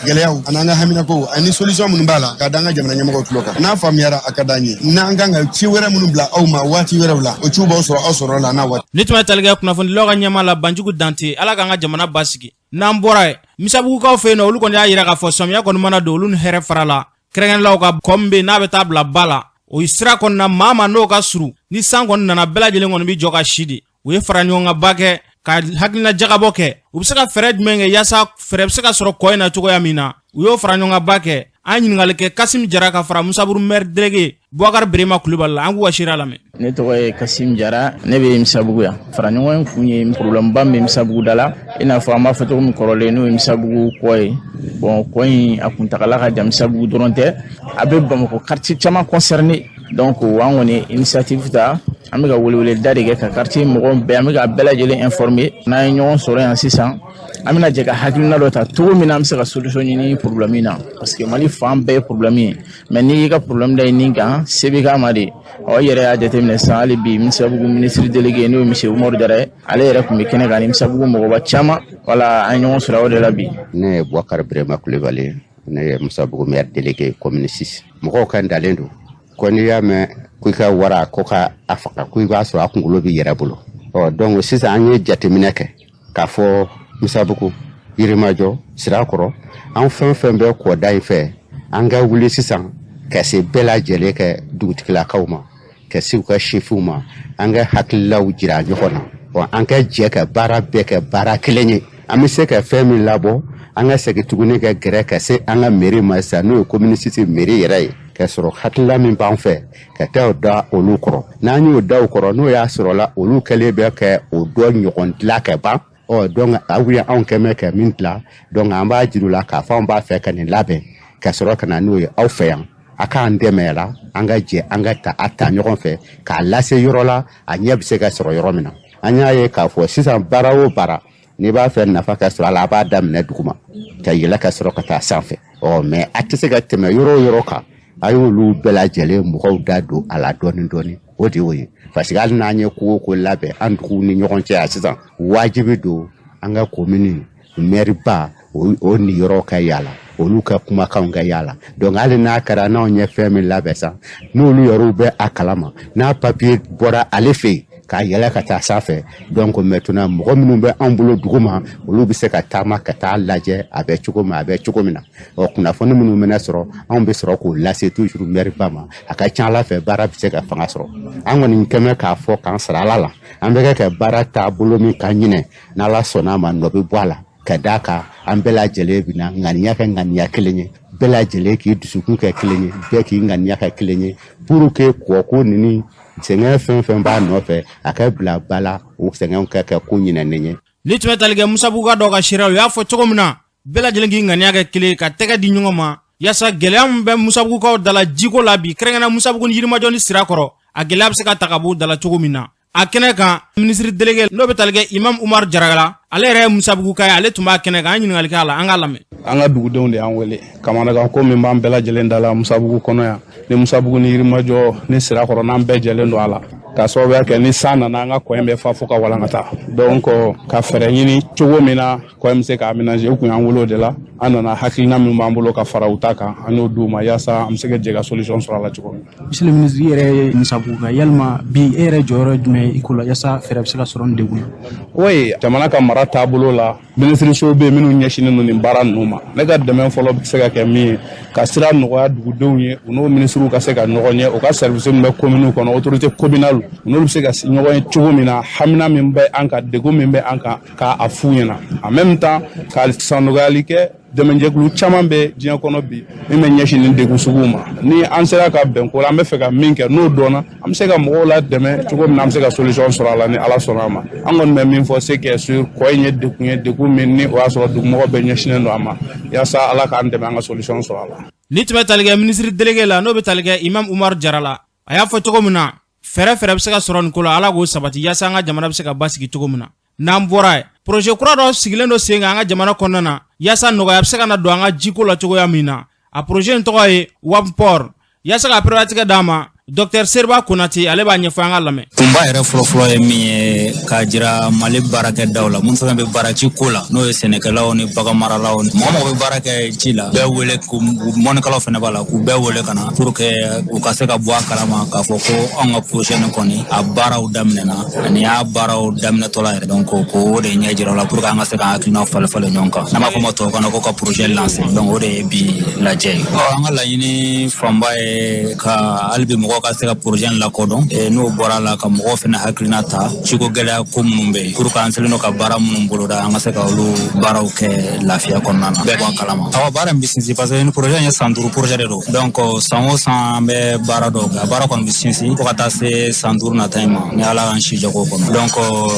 gɛlɛyaw ani an ka haminakow ani solution minnu b'a la, ka da an ka jamana ɲɛmɔgɔw tulo kan. N'a faamuyara, a ka d'an ye. N'an kan ka ci wɛrɛ minnu bila aw ma waati wɛrɛw la, o ciw b'aw sɔrɔ aw sɔrɔ la n'a waati. Ni tun bɛ tali kɛ kunnafonidilaw ka ɲɛmaa la, Banjugu Dante. Ala k'an ka jamana basigi. N'an bɔra yen, Misabugukaw fɛ yen nɔ, olu kɔni y'a yira k'a fɔ samiya kɔni mana don, olu ni hɛrɛ fara la. Kɛrɛnkɛrɛnlaw ka kɔ min bɛ yen, n'a bɛ taa bila ba la, o sira kɔni na, maa ma n'o ka surun, ni san kɔni nana, bɛɛ lajɛlen kɔni bɛ jɔ ka si de. U ye fara ɲɔgɔn kan ba kɛ ka hakilina jagabɔ kɛ, u bɛ se ka fɛɛrɛ jumɛn kɛ yaasa fɛɛrɛ bɛ se ka sɔrɔ kɔ in na cogoya min na. U y'o fara ɲɔgɔn kan ba kɛ. An ɲininkali kɛ Kasim Jara ka fara Musabugu maire délégué Bubakari Berema Kulubali la. An k'u ka seereya lamɛn. Ne tɔgɔ ye Kasim Jara, ne bɛ Misabugu yan. Fara ɲɔgɔn kun ye problème ba min bɛ Misabugu da la, i n'a fɔ an b'a fɔ cogo min kɔrɔlen, n'o ye Misabugu kɔ ye. Bon, kɔ in a kuntagala ka jan, Misabugu dɔrɔn tɛ, a bɛ Bamakɔ quartier caman concerné. Donc an kɔni initiative ta, an bɛ ka weleweleda de kɛ ka quartier mɔgɔw bɛɛ, an bɛ ka bɛɛ lajɛlen informer. N'an ye ɲɔgɔn sɔrɔ yan sisan, an bɛna jɛ ka hakilina dɔ ta cogo min na an bɛ se ka solution ɲini problème in na, parce que Mali fan bɛɛ ye problème ye. Mais n'i y'i ka problème da i nin kan, se bɛ k'a ma de. Ɔ, i yɛrɛ y'a jateminɛ sisan, hali bi Misabugu ministre délégué, n'o ye monsieur Umaru Jara ye, ale yɛrɛ tun bɛ kɛnɛ kan ni Misabugu mɔgɔba caman. Wala an ye ɲɔgɔn sɔrɔ o de la bi. Ne ye Bubakari Berema Kulubali, ne ye Musabugu maire délégué, commune 6. Mɔgɔw kan dalen don ko n'i y'a mɛn ko i ka wara ko ka a faga, ko i b'a sɔrɔ a kunkolo b'i yɛrɛ bolo. Ɔ, donc sisan an ye jateminɛ kɛ k'a fɔ Musabugu, Yirimajɔ, Sirakɔrɔ, an fɛn fɛn bɛ kɔda in fɛ, an ka wuli sisan ka se bɛɛ lajɛlen kɛ dugutigilakaw ma, ka se u ka sefinw ma, an ka hakililaw jira ɲɔgɔn na. Ɔ, an ka jɛ ka baara bɛɛ kɛ baara kelen ye. An bɛ se ka fɛn min labɔ, an ka segin tuguni ka gɛrɛ ka se an ka mairie ma sisan, n'o ye commune 6 mairie yɛrɛ ye, ka sɔrɔ hakilila min b'an fɛ ka taa o da olu kɔrɔ. N'an y'o da o kɔrɔ, n'o y'a sɔrɔla olu kɛlen bɛ kɛ o dɔ ɲɔgɔn dilan ka ban. Ɔ, donc aw ye anw kɛn bɛ ka min dilan, donc an b'a jira u la k'a fɔ an b'a fɛ ka nin labɛn ka sɔrɔ ka na n'o ye aw fɛ yan, a k'an dɛmɛ la, an ka jɛ an ka ta a ta ɲɔgɔn fɛ k'a lase yɔrɔ la, a ɲɛ bɛ se ka sɔrɔ yɔrɔ min na. An y'a ye k'a fɔ sisan, baara o baara, n'i b'a fɛ nafa ka sɔrɔ a la, a b'a daminɛ duguma ka yɛlɛ ka sɔrɔ ka taa sanfɛ. Ɔ, mais a tɛ se ka tɛmɛ yɔrɔ o yɔrɔ kan, a y'olu bɛɛ lajɛlen mɔgɔw da don a la dɔɔni dɔɔni. O de y'o ye, parce que hali n'an ye ko o ko labɛn an duguw ni ɲɔgɔn cɛ yan sisan, wajibi don an ka komini mɛriba o niyɔrɔ ka yala, olu ka kumakanw ka yala. Donc hali n'a kɛra n'anw ye fɛn min labɛn sa, n'olu yɛrɛw bɛ a kalama, n'a papiye bɔra ale fɛ yen. k'a yɛlɛ ka taa sanfɛ. Donc maintenant mɔgɔ minnu bɛ an bolo dugu ma, olu bɛ se ka taama ka taa lajɛ a bɛ cogo min, a bɛ cogo min na. Ɔ kunnafoni minnu bɛna sɔrɔ, anw bɛ sɔrɔ k'o lase toujours maire ba ma. A ka ca Ala fɛ, baara bɛ se ka fanga sɔrɔ. An kɔni kɛmɛ k'a fɔ k'an sara Ala la, an bɛ kɛ ka baara taabolo min kan ɲinɛ, n'Ala sɔnna a ma, nɔ bɛ bɔ a la. Ka d'a kan, an bɛɛ lajɛlen bɛna ŋaniya kɛ ŋaniya kelen ye, bɛɛ lajɛlen k'i dusukun kɛ kelen ye, bɛɛ k'i ŋaniya kɛ kelen ye, pour que kɔko ninnu sɛgɛn fɛn fɛn b'a nɔfɛ, a ka bila ba la, o sɛgɛnw ka kɛ ko ɲinɛnen ye. Ni tun bɛ tali kɛ Musabuguka dɔw ka seereya, u y'a fɔ cogo min na, bɛɛ lajɛlen k'i ŋaniya kɛ kelen, ka tɛgɛ di ɲɔgɔn ma, yaasa gɛlɛya min bɛ Musabugukaw dala jiko la bi, kɛrɛnkɛrɛnnenya Musabugu ni Yirimajɔ ni Sirakɔrɔ, a gɛlɛya bɛ se ka ta ka b'u dala cogo min na. A kɛnɛ kan, minisiri délégué n'o bɛ tali kɛ Imam Umar Jaragala, ale yɛrɛ ye Musabuguka ye, ale tun b'a kɛnɛ kan. An ɲininkali kɛ a la, an k'a lamɛn. An ka dugudenw de y'an wele kamanagan ko min b'an bɛɛ lajɛlen da la Musabugu kɔnɔ yan, ni Musabugu ni Yirimajɔ ni Sirakɔrɔ, n'an bɛɛ jɛlen don a la, ka sababuya kɛ ni san nana, an ka kɔ in bɛ fa fo ka walankata. Donc ka fɛɛrɛ ɲini cogo min na kɔ in bɛ se ka aménager, u kun y'an wele o de la. An nana, hakilina min b'an bolo ka fara u ta kan, an y'o d'u ma, yaasa an bɛ se ka jɛ ka solution sɔrɔ a la cogo min. Monsieur le ministre, i yɛrɛ ye Musabugu, yalima bi e yɛrɛ jɔyɔrɔ ye jumɛn ye i ko la, yaasa fɛɛrɛ bɛ se ka sɔrɔ nin degun na? Oui, jamana ka mara taabolo la, minisirisow bɛ yen minnu ɲɛsinnen don nin baara ninnu ma. Ne ka dɛmɛ fɔlɔ bɛ se ka kɛ min ye, ka sira nɔgɔya dugudenw ye, u n'o minisiriw ka se ka ɲɔgɔn ye, u ka service min bɛ commune kɔnɔ, autorité communale, u n'olu bɛ se ka ɲɔgɔn ye cogo min na, hamina min bɛ an kan, degun min bɛ an kan, k'a f'u ɲɛna. En même temps, ka sannɔgɔyali kɛ. Dɛmɛjɛkulu caman bɛ diɲɛ kɔnɔ bi min bɛ ɲɛsin nin degun suguw ma. Ni an sera ka bɛn ko la, an bɛ fɛ ka min kɛ, n'o dɔnna, an bɛ se ka mɔgɔw la dɛmɛ cogo min na, an bɛ se ka solution sɔrɔ a la, ni Ala sɔnna a ma. An kɔni bɛ min fɔ, c'est que sur kɔ in ye degun ye, degun min ni o y'a sɔrɔ dugumɔgɔ bɛɛ ɲɛsinnen don a ma, yaasa Ala k'an dɛmɛ, an ka solution sɔrɔ a la. Ni tun bɛ tali kɛ minisiri délégué la, n'o bɛ tali kɛ Imam Umar Jara la, a y'a fɔ cogo min na, fɛɛrɛ fɛɛrɛ bɛ se ka sɔrɔ nin ko la, Ala k'o sabati, yaasa an ka jamana bɛ se ka basigi cogo min na. N'an bɔra yen, projet kura dɔ sigilen don sen kan an ka jamana kɔnɔna na, yaasa nɔgɔya bɛ se ka na don an ka jiko la cogoya min na. A projet in tɔgɔ ye WAPOR. Yaasa ka pereperelatigɛ d'a ma, Docteur Seriba Konate, ale b'a ɲɛfɔ, an ka lamɛn. Kunba yɛrɛ fɔlɔfɔlɔ ye min ye, k'a jira Mali baarakɛdaw la, minnu fɛn bɛ baara ji ko la, n'o ye sɛnɛkɛlaw ni baganmaralaw, mɔgɔ mɔgɔ bɛ baara kɛ ji la, bɛɛ wele, k'u mɔnikɛlaw fana b'a la, k'u bɛɛ wele ka na pour que u ka se ka bɔ a kalama k'a fɔ ko anw ka projet nin kɔni, a baaraw daminɛna, ani y'a baaraw daminɛtɔla yɛrɛ. Donc k'o de ɲɛ jira o la pour que an ka se ka hakilinaw falen falen ɲɔgɔn kan, n'an b'a fɔ ma tubabukan na ko ka projet lancer. Donc o de ye bi lajɛ ye. Ɔ, an ka laɲini fanba ye ka hali bi mɔgɔw ka se ka projet in lakodɔn. N'o bɔra la, ka mɔgɔw fana hakilina ta ciko gɛlɛya ko minnu bɛ yen, pour que an selen don ka baara minnu boloda, an ka se ka olu baaraw kɛ lafiya kɔnɔna na, bɛɛ bɔ a kalama. Awɔ, baara in bɛ sinsin parce que ni projet in ye san 5 projet de don. Donc san o san, an bɛ baara dɔw kɛ. A baara kɔni bɛ sinsin fo ka taa se san 5 nata in ma, ni Ala k'an si jɔ k'o kɔnɔ. Donc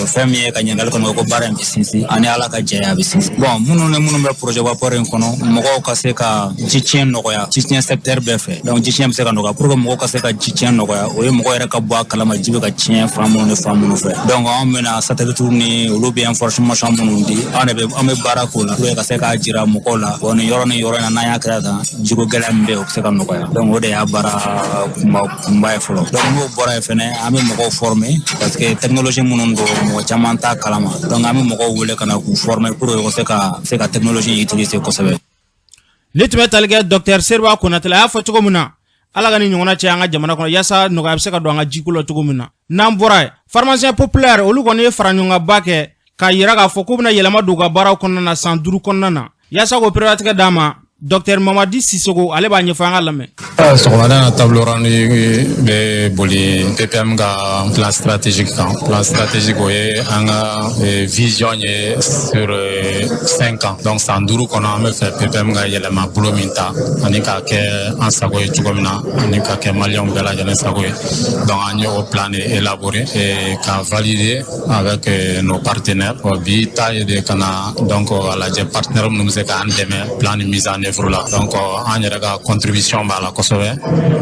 fɛn min ye ka ɲininkali kɔni kɛ, ko baara in bɛ sinsin, ani Ala ka jɛ, a bɛ sinsin. Bon, minnu ni minnu bɛ projet WAPOR in kɔnɔ, mɔgɔw ka se ka ji tiɲɛ nɔgɔya, ji tiɲɛ secteur bɛɛ fɛ. Donc ji tiɲɛ bɛ se ka nɔgɔya, pour que mɔgɔw ka se ka ji tiɲɛ nɔgɔya, o ye mɔgɔ yɛrɛ ka bɔ a kalama ji bɛ ka tiɲɛ fan minnu ni fan minnu fɛ. Donc anw bɛna satellite ni olu bɛ information minnu di, an de bɛ an bɛ baara k'o la pour que ka se k'a jira mɔgɔw la, bon, nin yɔrɔ ni yɔrɔ in na, n'an y'a kɛra tan, jiko gɛlɛya min bɛ yen, o bɛ se ka nɔgɔya. Donc o de y'a baara kunba kunba ye fɔlɔ. Donc n'o bɔra yen fɛnɛ, an bɛ mɔgɔw former parce que technologie minnu don, mɔgɔ caman t'a kalama. Donc an bɛ mɔgɔw wele ka na k'u former pour que u ka se ka technologie utiliser kosɛbɛ. Ni tun bɛ tali kɛ docteur Seriba Konate la, a y'a fɔ cogo min na, Ala ka ni ɲɔgɔnna cɛ an ka jamana kɔnɔ, yaasa nɔgɔya bɛ se ka don an ka jiko la cogo min na. N'an bɔra yen, pharmacien populaire, olu kɔni ye fara ɲɔgɔnkanba kɛ k'a yira k'a fɔ k'u bɛna yɛlɛma don u ka baaraw kɔnɔna na san 5 kɔnɔna na. Yaasa k'o pereperelatigɛ d'a ma, docteur Mamadi Sisoko, ale b'a ɲɛfɔ, an ka lamɛn. Sɔgɔmada na, table ronde bɛ boli PPM ka plan stratégique kan. Plan stratégique, o ye an ka vision ye sur 5 ans. Donc san 5 kɔnɔ, an bɛ fɛ PPM ka yɛlɛma bolo min ta, ani k'a kɛ an sago ye cogo min na, ani ka kɛ maliyɛnw bɛɛ lajɛlen sago ye. Donc an ye o plan de élaborer et k'a valider avec nos partenaires. Bon, bi ta ye de ka na donc a lajɛ partenaire minnu bɛ se k'an dɛmɛ plan ni mise en œuvre la. Donc an yɛrɛ ka contribution b'a la kosɛbɛ,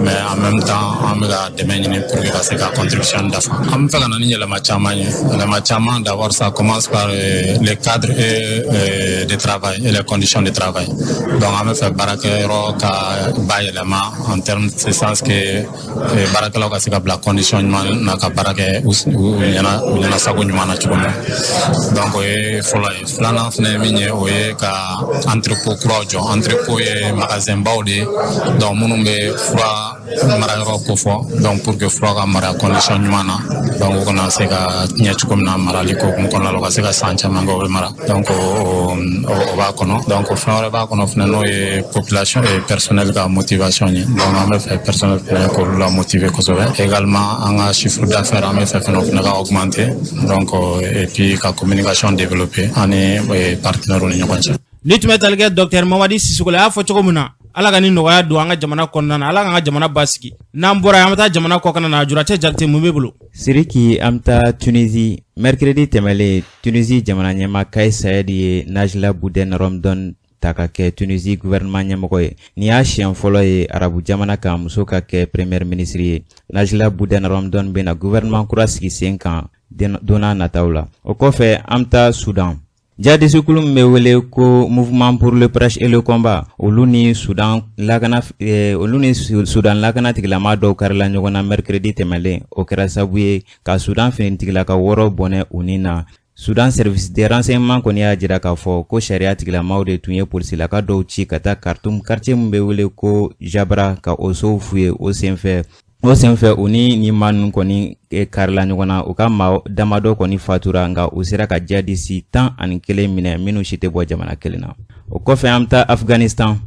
mais en même temps an bɛ ka dɛmɛ ɲini pour que ka se ka contribution dafa. An bɛ fɛ ka na ni yɛlɛma caman ye, yɛlɛma caman. D'abord, ça commence par les cadres de travail et les conditions de travail. Donc an bɛ fɛ baarakɛyɔrɔ ka bayɛlɛma en termes de sens que baarakɛlaw ka se ka bila condition ɲuman na ka baara kɛ u ɲɛna, u ɲɛna sago ɲuman na cogo min. Donc o ye fɔlɔ ye. Filanan fana ye min ye, o ye ka entrepôt kuraw jɔ, entrepôt ko ye magasin baw de ye, donc minnu bɛ fura marayɔrɔ kofɔ, donc pour que fura ka mara condition ɲuman na, donc u kana se ka tiɲɛ cogo min na marali ko hukumu kɔnɔna la, u ka se ka san caman kɛ u bɛ mara. Donc o b'a kɔnɔ. Donc fɛn wɛrɛ b'a kɔnɔ fɛnɛ, n'o ye population et personnel ka motivation ye. Donc an bɛ fɛ personnel fɛnɛ k'olu la motiver kosɛbɛ. Également an ka chiffre d'affaires, an bɛ fɛ fɛnɛ o fɛnɛ ka augmenter, donc et puis ka communication développer ani partenaires ni ɲɔgɔn cɛ. Ni tun bɛ tali kɛ Dr Mamadi Sisoko la, a y'a fɔ cogo min na, Ala ka ni nɔgɔya don an ka jamana kɔnɔna na, Ala k'an ka jamana basigi. N'an bɔra yen, an bɛ taa jamana kɔkan na. Juracɛ Jakite, mun b'e bolo? Siriki, an bɛ taa Tunisie. Mercredi tɛmɛlen, Tunisie jamana ɲɛmaa Kais Saied ye Najla Bouden Romdon ta ka kɛ Tunisie gouvernement ɲɛmɔgɔ ye. Nin y'a siɲɛ fɔlɔ ye arabu jamana kan muso ka kɛ premier ministre ye. Najla Bouden Romdon bɛna gouvernement kura sigi sen kan don n'a nataw la. O kɔfɛ, an bɛ taa Sudan. Jihadistekulu min bɛ wele ko Mouvement pour le prêche et le combat, olu ni Sudan lakana olu ni Sudan lakana tigilama dɔw karila ɲɔgɔn na mercredi tɛmɛlen. O kɛra sababu ye ka Sudan finitigilaka 6 bɔnɛ u ni na. Sudan service de renseignement kɔni y'a jira k'a fɔ ko sariya tigilamaw de tun ye polisilaka dɔw ci ka taa Khartoum quartier min bɛ wele ko Jabra ka o sow f'u ye. O senfɛ, u ni nin maa ninnu kɔni karila ɲɔgɔn na. U ka maa damadɔ kɔni fatura, nka u sera ka jihadisi 11 minɛ minnu si tɛ bɔ jamana kelen na. O kɔfɛ, an bɛ taa Afghanistan.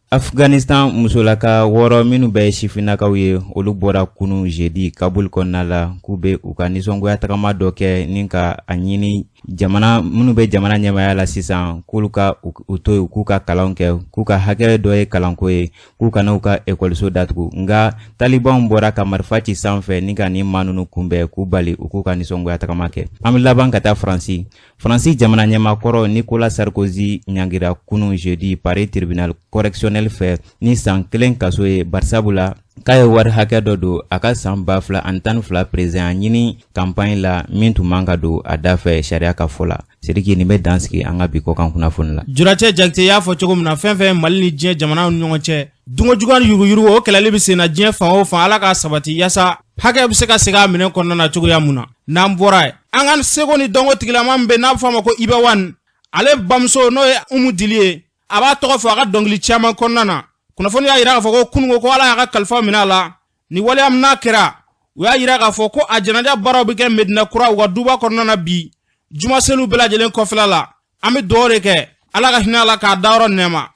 Afghanistan musolaka 6 minnu bɛɛ ye sifinnakaw ye, olu bɔra kunu jeudi Kabul kɔnɔna la k'u bɛ u ka nisɔngoya tagama dɔ kɛ ni ka a ɲini jamana minnu bɛ jamana ɲɛmaya la sisan k'olu ka u to yen, k'u ka kalanw kɛ, k'u ka hakɛ dɔ ye kalanko ye, k'u kana u ka ekɔliso datugu. Nka talibanw bɔra ka marifa ci sanfɛ ni ka nin maa ninnu kunbɛn k'u bali u k'u ka nisɔngoya tagama kɛ. An bɛ laban ka taa Faransi. Faransi jamana ɲɛmaakɔrɔ Nicolas Sarkozy ɲangira kunu jeudi Paris tribunal correctionnel fɛ ni san 1 kaso ye, barisabu la k'a ye wari hakɛ dɔ don a ka san 2012 président ɲini campagne la min tun man ka don a da fɛ sariya ka fɔ la. Sidiki, nin bɛ dan sigi an ka bi kɔkan kunnafoni la. Juracɛ Jakite, y'a fɔ cogo min na, fɛn fɛn Mali ni diɲɛ jamanaw ni ɲɔgɔn cɛ, dunkojuguya ni yuruguyurugu, o kɛlɛli bɛ sen na diɲɛ fan o fan. Ala k'a sabati yaasa hakɛ bɛ se ka segin a minɛ kɔnɔna na cogoya mun na. N'an bɔra yen, an ka seko ni dɔnko tigilama min bɛ n'a bɛ fɔ a ma ko Iba One, ale bamuso n'o ye Umu Dili ye, a b'a tɔgɔ fɔ a ka dɔnkili caman kɔnɔna na. Kunnafoni y'a jira k'a fɔ ko kununko ko Ala y'a ka kalifa minɛ a la. Ni waleya min n'a kɛra, u y'a jira k'a fɔ ko a janaja baaraw bɛ kɛ Medina kura u ka duba kɔnɔna na bi jumaseliw bɛɛ lajɛlen kɔfɛla la. An bɛ dugawu de kɛ, Ala ka hinɛ a la k'a dayɔrɔ nɛɛma.